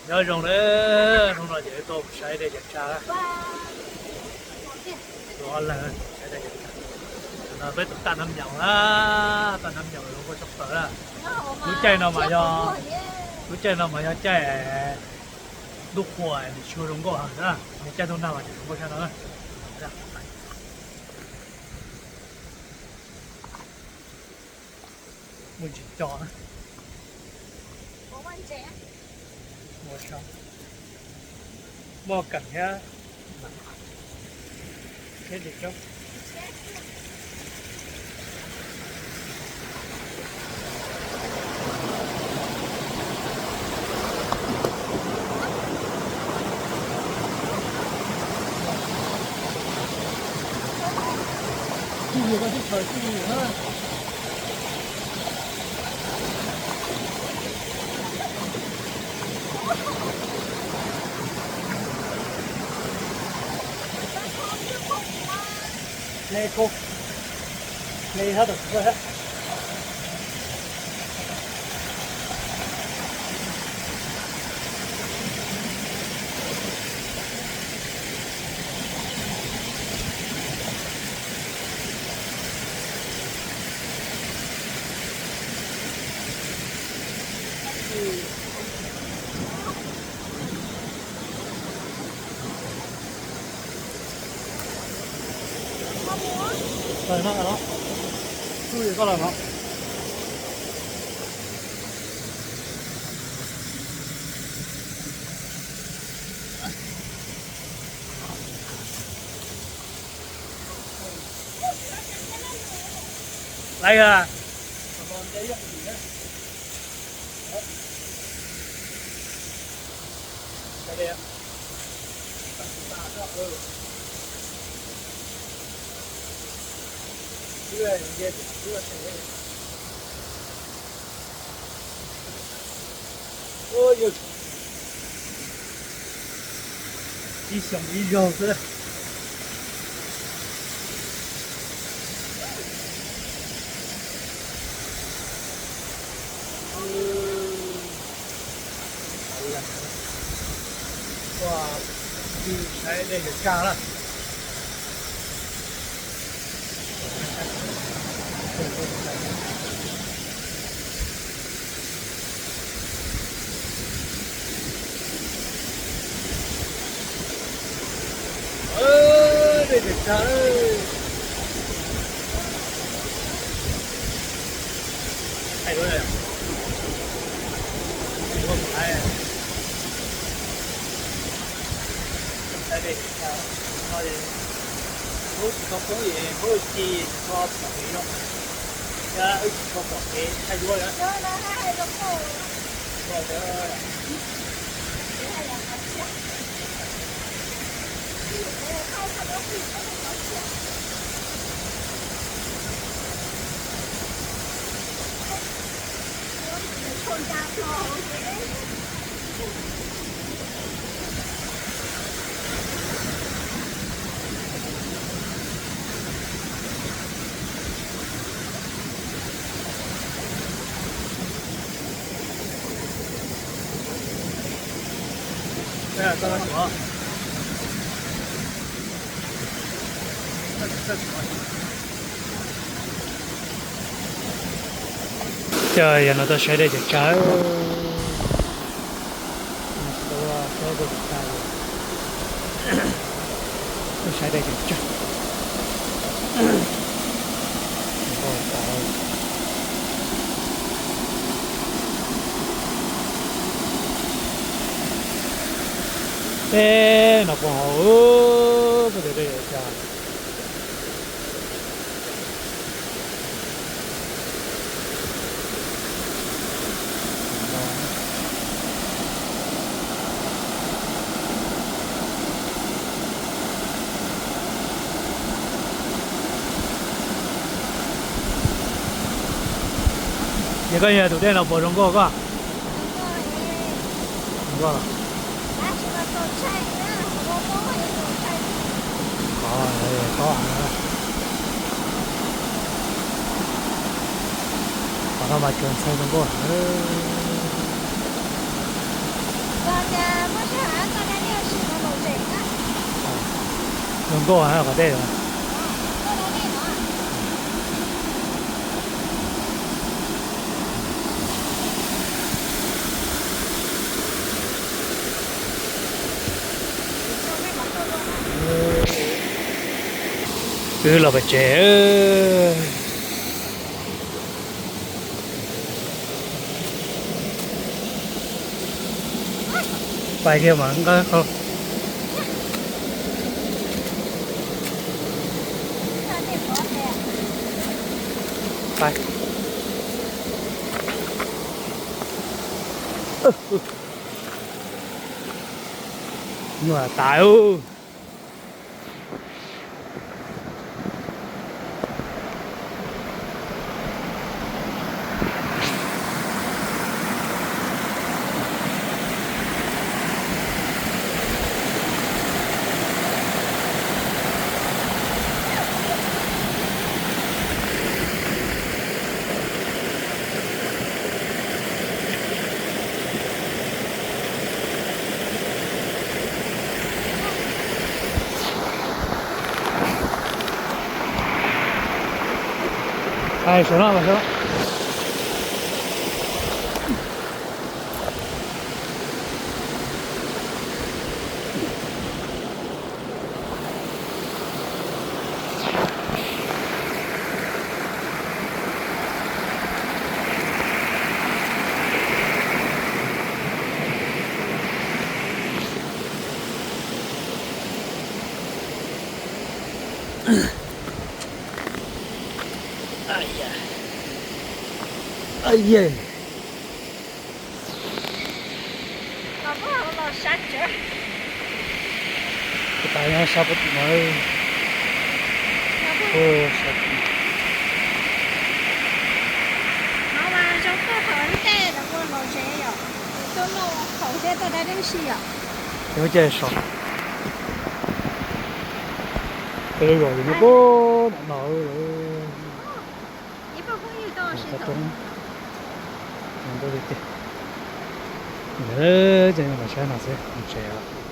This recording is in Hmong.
Nyob zoo na, hnub no ces tuaj mus saib dej Cawv Tsag na. Tus ob leeg saib dej Cawv Tsag. No peb tus taj nab nyaum na, taj nab nyaum zoo nkauj tshaj plaws na. Lub caij no mas yog, lub caij no mas yog caij ntuj qhua nws tsis zoo nkauj heev na, nws caij ntuj nag mas nws zoo nkauj tshaj no na. Muaj ntsis co na. Muaj keem thiab. Laiv a. Ib xyoo ib zaug xwb. Ua, saib dej Cawv Tsag lawm. Dej Cawv Tsag. Hnub tsis tau poob es hnub ci tsis tau pom kev zoo, thiab wb tsis tau pom kev thaij duab lawm. Coj yog no tuaj saib dej Cawv Tsag. Tuaj saib dej Cawv Tsag. Teb no puag hauv puag tim dej Cawv Tsag. Ces koj yog tus dej no puas zoo nkauj koj? Zoo nkauj. Qhov no mas tsuas ntxhais zoo nkauj heev. Zoo nkauj ha qhov dej. Wb los pem tsev. Pais kiag mas nqa qhov. Pais. Nyuaj tas ub. Ai, saum no mas saum. Ua tas nyob sab puag tim no. Ua, sab tim no. Lub caij so, tej lub zos yus nyob puag nram no lawm. Qhov roob no ntau tiag tiag. Ces los saib no xwb, mus tsev os.